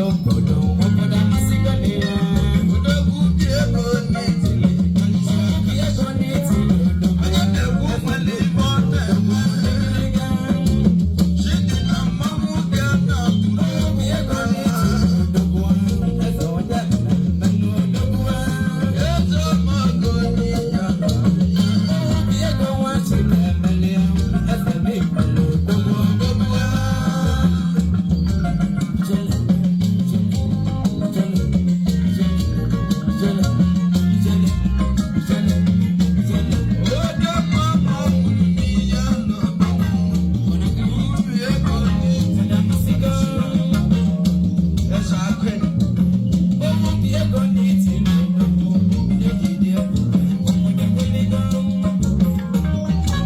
Malụ obodo, obodo amasịgo na ya. Odogwu bi ego n'Itili. Obi ego n'Itili, odogwu. Onye na-ekwu nwere ife ọ na-eme. Chidi na mmanwụ bịa na Obi ego n'Itili, odogwu. Eze onye mmemme n'odogwu. Eze ọmọgọ n'iya. Obi ego nwa Chinemele, eze m ikpele odogwu. Jele, jele, jele, jele, jele, jele, jele. Oge mama nwụrụ n'iya n'ọdọgwụ. Ubi ego n'Itili. Eze akụ.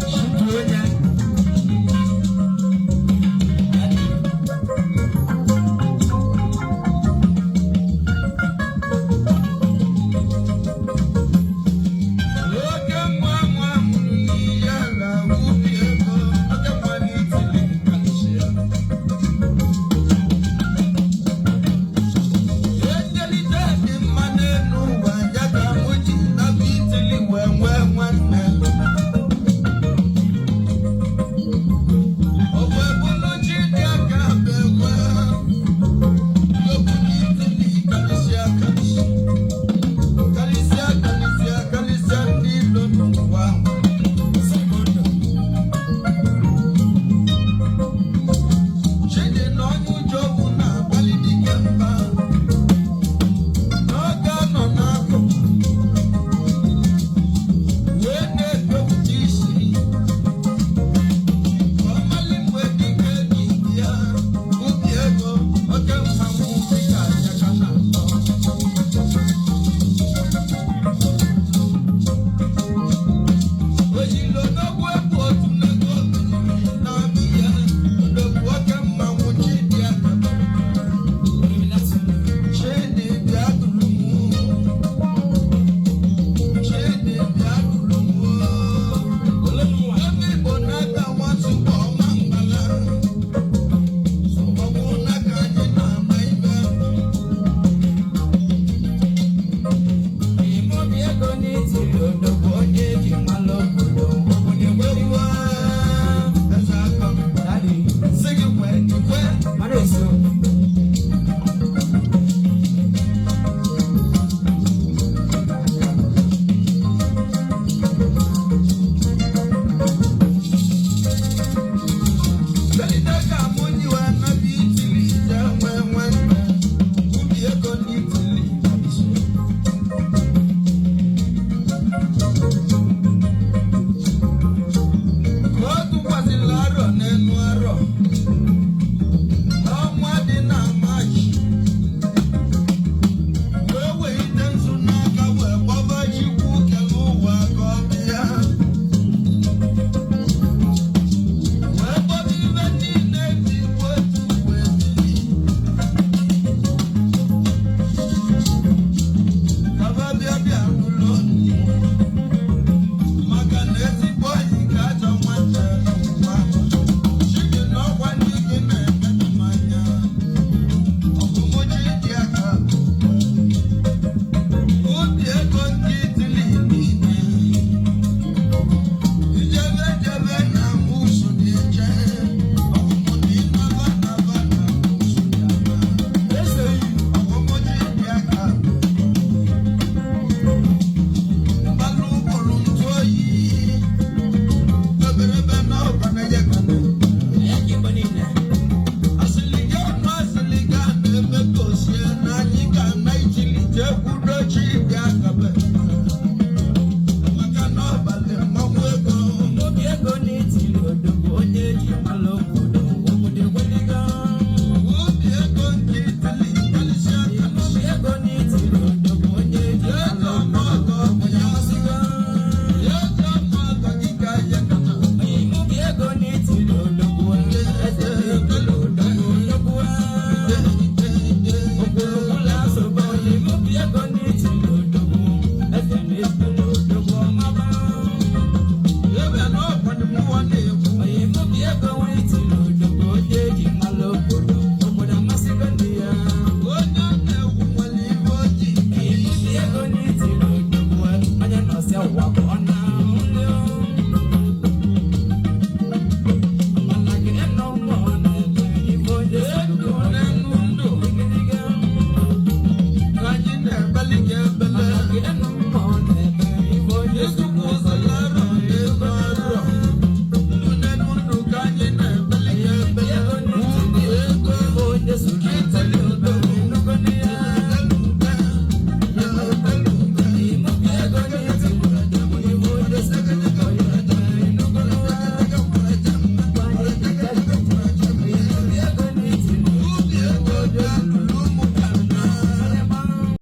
Chitu onye. Oke nwa nwa mụrụ n'ihe ala ubi ego, oke nwa n'Itili kalịsịa. Ejelite dị mma n'elu ụwa ya ka mụ ji naba Itili wee nwee nwanne. O wee bụrụ chi dị aka bụ ekwe. Okwu n'Itili kalịsịa kalịsịa. Kalịsịa kalịsịa kalịsịa ndị ilo n'ụwa. Chidi na onye ụjọ bụ na-agbalị dike mba. N'oge ọ nọ n'akụkụ, wee na-ekpepụta isi. Ka ọ malị mgbe dike ji ya, ubi ego, oke mmanwụ dịka ajaka na-atọ. Ojiri odogwu egwu otu n'ego obiliri na-abịa ya, odogwu oke mmanwụ Chidi aka. Chidi bịa duru mụ. Chidi bịa duru mụ. Ebe Igbo n'aka nwatụkwa ọma mgbala. Ọgbụ n'aka anyị na-ama ibe. Ewu eze akọ. Sị gị kwee, ikwe. Melite ka mụ nyiwe anabi Itili je nwee nwanne. Ubi ego n'Itili. Ka ọ tụkwasịrị arọ n'elu arọ. N'ọnwa dị na Maachị. Wee welite nzu n'aka wee gbaba Chukwu kere ụwa ka ọ bịa. Wee gbaba ibe niile dị otu wee bili. Kaba bịa bịa nụlọ ọnụ. Maka na ezigbo enyi ka ajọ nwanne n'ụwa. Chidi na ọkwa ndị gị na-emetụ m anya. Ọbụmụ Chidi aka. Ubi ego ndị Itili niile. Ijebe jebe na mụsụ dị eche. Ọbụmụ na ịnaba naba na mụsụ dị ama. Ọbụmụ Chidi aka. Mgbalụ ụkpụrụ ntụ oyi. Eberebe na ọba na ya ka na. Asịlịga ọnụ asịlịga na-eme ka osie.